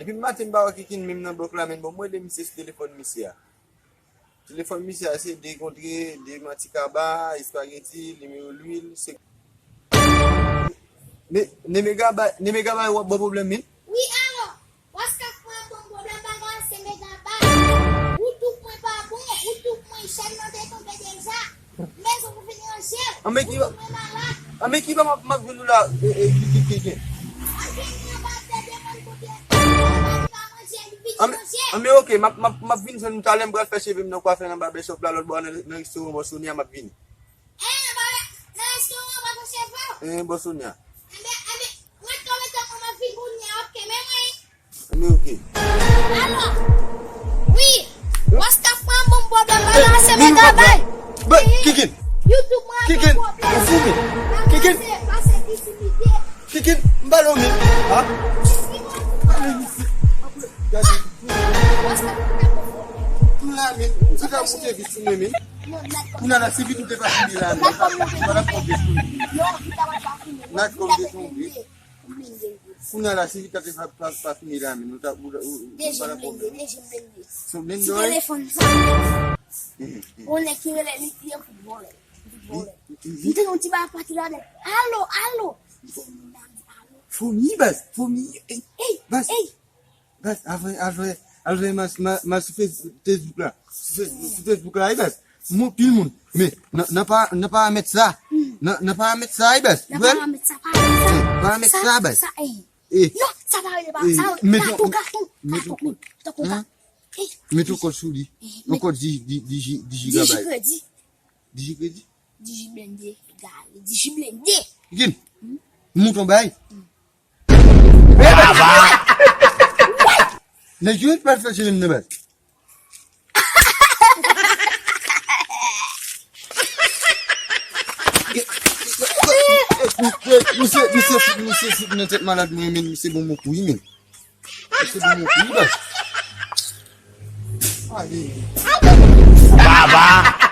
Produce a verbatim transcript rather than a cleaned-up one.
Depi maten m pa wè Kikin menm nan blòk la, men bon, mwen de misye sou telefòn misye a. Telefòn misye a se de kontre, de manti kaba, espageti, nimewo lwil, se Ne, ne mega bay, ne mega bay w ap ban pwoblèm, wi. Wi, alò. What's up, mwen, bon pwoblèm bagay, se mega bay. Ou tou mwen pa bon, ou tou mwen chèn nan te tonbe deja. Mezon pou vin ranje. An men ki ba, an men ki ba m ap, m ap jwenn ou la, e, e, ki, ki, ki, ki. An vin anba tè demann kote, anba li pa manje, li vin ranje. An men, ok, m ap, m ap, m ap vin jwenn ou talè, m pral fè cheve m nan kwafè nan babèchòp la, lòt bò nan, nan restoran bò Sonia, m ap vini. Eh, nan restoran, pa fòse vre. Eh, bò Sonia. Enben, enben, mwen tou mete kòman fin kounye a, ok, men mwen. Enben, ok. Alò, wi, what's up, mwen, bon pwoblèm, bagay, se mega bay. Kikin. YouTube, mwen, Kikin, bon pwoblèm. Ou fou, men. Kikin. Pase, pase, disimite. Kikin, m pale w, men. Ha? Gade. What's up, mwen, bon pwoblèm. Tou la, men. Ou ta moute vit sou mwen, men. Kounye a la, si vit ou te pa fini la, men. Ou pa t ap konte sou li. N a konte sou li. Kounye a la, si vit la te pa, pa, pa fini la, men. Ou ta, ou, ou, ou pa t ap konte. Ti telefòn sa. Yon nèg ki rele li, li an foutbolè. Foutbolè. M te yon ti bagay pati ladan. Alo, alo. Fomi, baz. Fomi. Ey, baz. Ey. Baz, al jwenn, al jwenn, al jwenn m a, m a, m a sou Face-, Facebook la. Sou Facebook, sou Facebook la, wi, baz. M wè anpil moun. Men, nan, nan pa, nan paramèt sa. Nan, nan paramèt sa, wi, baz. Nan paramèt sa, paramèt sa. Paramèt sa, baz. Sa, ey. Non, sa pa rele pa, sa rele gato, gato, gato, gato. Mete yon kòd sou li. Yon kòd di, di, di, di, di gigabyte. Digi kredi. Digi kredi? Digi blende, egare, digi blende. Gin, mouton bay. Baba! Nèg yo pa fè cheri nan baz. Misye, misye fout, misye fout nan tèt malad mwen, men misye bon mwen kou, men. Misye bon mwen kou, baz. Ale. Baba!